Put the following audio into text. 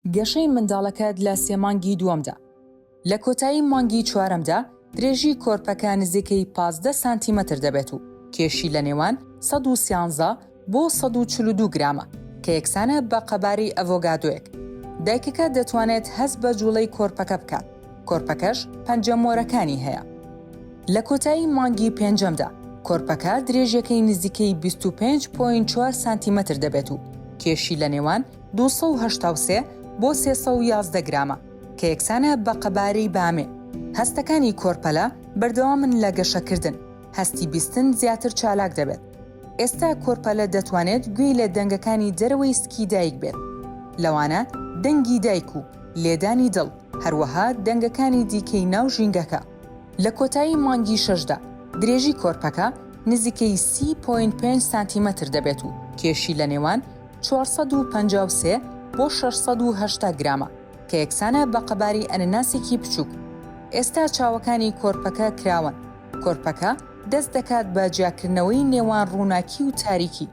گەشەی منداڵەکەت لە سێ مانگی دووەمدا. لە کۆتایی مانگی چوارەمدا درێژی کۆرپەکە نزیکەی 15 سانتیمەتر دەبێت و کێشی لە نێوان 113 بۆ 142 گرامە کە یەکسانە بە قەبارەی ئەڤۆگادۆیەک. دایکەکە دەتوانێت هەست بە جوڵەی کۆرپەکە بکات، کۆرپەکەش پەنجە مۆرەکانی هەیە. لە کۆتایی مانگی پێنجەمدا کۆرپەکە درێژیەکەی نزیکەی 25.4 سانتیمەتر دەبێت و کێشی لە نێوان 283 بۆ 311 گرامە کە یەکسانە بە قەبارەی بامێ. هەستەکانی کۆرپەلە بەردەوامن لە گەشەکردن، هەستی بیستن زیاتر چالاک دەبێت. ئێستا کۆرپەلە دەتوانێت گوێی لە دەنگەکانی دەرەوەی سکی دایک بێت، لەوانە دەنگی دایک و لێدانی دڵ، هەروەها دەنگەکانی دیکەی ناو ژینگەکە. لە کۆتایی مانگی شەشدا درێژی کۆرپەکە نزیکەی سی point پێنج سانتیمەتر دەبێت و کێشی لە نێوان 453 بۆ 680 گرامە کە یەکسانە بە قەبارەی ئەنەناسێکی بچووک. ئێستا چاوەکانی کۆرپەکە کراوەن. کۆرپەکە دەست دەکات بە جیاکردنەوەی نێوان ڕووناکی و تاریکی.